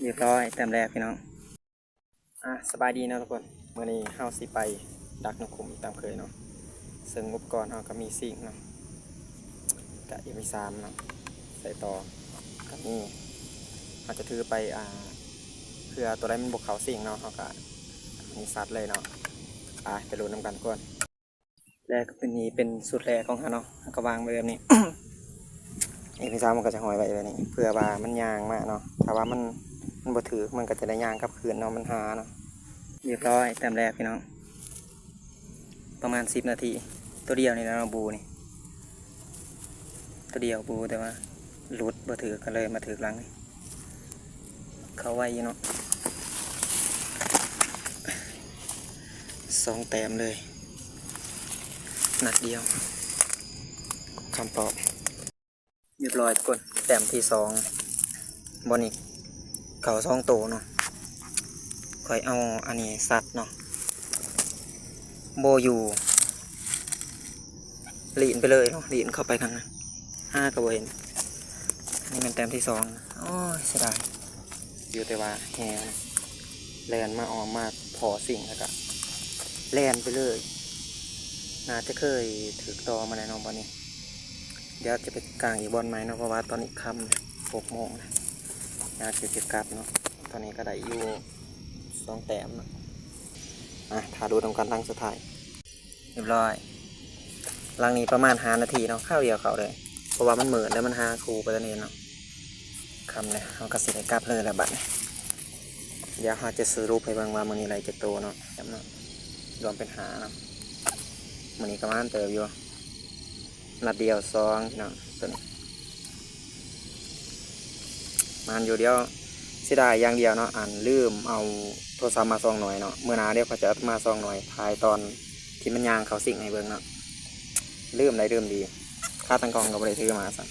ຮຽບຮ້ອຍ ແຕ້ມແລກພີ່ນ້ອງ. ອ່າ ສະບາຍດີເນາະທຸກຄົນ, ມື້ນີ້ເຮົາຊິໄປດັກນົກຂຸມອີກຕາມເຄີຍເນາະ. ເຊິ່ງອຸປະກອນເຮົາກໍມີຊິງເນາະ, ກະເອັມສາມເນາະ, ໃສ່ຕໍ່ກໍມີ. ເຮົາຈະຖືໄປ ອ່າ ເພື່ອຕົວໃດມັນບໍ່ເຂົ້າຊິງເນາະ ເຮົາກະມີຊັດເລີຍເນາະ. ໄປ ໄປລຸ້ນນຳກັນກ່ອນ. ແລະກໍເປັນ ນີ້ເປັນຊຸດແລກຂອງເຮົາເນາະ, ເຮົາກໍວາງໄວ້ແບບນີ້. ເອ ເອັມສາມ ມັນກໍຈະຫ້ອຍໄວ້ແບບນີ້ ເພື່ອວ່າມັນຍ່າງມາເນາະ, ຖ້າວ່າມັນ ມັນບໍ່ຖືກ ມັນກໍຈະໄດ້ຍ່າງກັບຄືນເນາະ, ມັນຫາເນາະ. ຮຽບຮ້ອຍ ແຕ້ມແລກພີ່ນ້ອງ, ປະມານສິບນາທີ. ຕົວດຽວນີ້ແຫຼະເນາະ ບູນີ້ ຕົວດຽວບູ ແຕ່ວ່າຫຼຸດບໍ່ຖືກ ກໍເລີຍມາຖືກຫຼັງນີ້. ເຂົ້າໄວຢູ່ເນາະ, ສອງແຕ້ມເລີຍ ນັດດຽວ ຄຳຕອບ. ຮຽບຮ້ອຍທຸກຄົນ, ແຕ້ມທີສອງ ບ່ອນນີ້ເຂົ້າສອງໂຕເນາະ. ຂ້ອຍເອົາອັນນີ້ຊັດເນາະ, ບໍ່ຢູ່ ລີ້ນໄປເລີຍເນາະ, ລີ້ນເຂົ້າໄປຂ້າງໃນ ຫາກໍບໍ່ເຫັນ. ອັນນີ້ແມ່ນແຕ້ມທີສອງ. ໂອ້ຍ ເສຍດາຍຢູ່, ແຕ່ວ່າແຮ່ແລ່ນມາອ້ອມມາພໍ້ຊິງ ແລ້ວກໍແລ່ນໄປເລີຍ. ໜ້າຈະເຄີຍຖືກຕໍ່ມາແລ້ວເນາະບ່ອນນີ້. ດຽວຈະໄປກາງອີກບ່ອນໃໝ່ເນາະ, ເພາະວ່າຕອນນີ້ຄ່ຳ ຫົກໂມງແລ້ວ, ດຽວຈະກັບເນາະ. ຕອນນີ້ກໍໄດ້ຢູ່ສອງແຕ້ມເນາະ. ອ່ະ ຖ້າລຸ້ນນຳກັນຫຼັງສຸດທ້າຍ. ຮຽບຮ້ອຍ, ຫຼັງນີ້ປະມານຫ້ານາທີເນາະ, ຄາວດຽວເຂົ້າເລີຍ ເພາະວ່າມັນມືດແລ້ວ, ມັນຫາຄູ່ບໍ່ທັນເຫັນເນາະ. ຄ່ຳແລ້ວ ເຮົາກໍຊິໄດ້ກັບເລີຍລະບັດນີ້. ດຽວເຮົາຈະສະຫຼຸບໃຫ້ເບິ່ງວ່າມື້ນີ້ໄດ້ຈັກໂຕເນາະ, ເນາະ ລວມເປັນຫ້າເນາະ. ມື້ນີ້ກໍໝານເຕີບຢູ່, ນັດດຽວສອງພີ່ນ້ອງ. ໂຕນີ້ໝານຢູ່. ດຽວ ເສຍດາຍຢ່າງດຽວເນາະ, ອັນ ລືມເອົາໂທລະສັບມາສອງໜ່ວຍເນາະ. ມື້ໜ້າດຽວຂ້ອຍຈະເອົາມາສອງໜ່ວຍ ຖ່າຍຕອນທີ່ມັນຍ່າງເຂົ້າຊິງໃຫ້ເບິ່ງເນາະ. ລືມໄດ້ລືມດີ, ຂາຕັ້ງກ້ອງກໍບໍ່ໄດ້ຖືມາຊ້ຳ.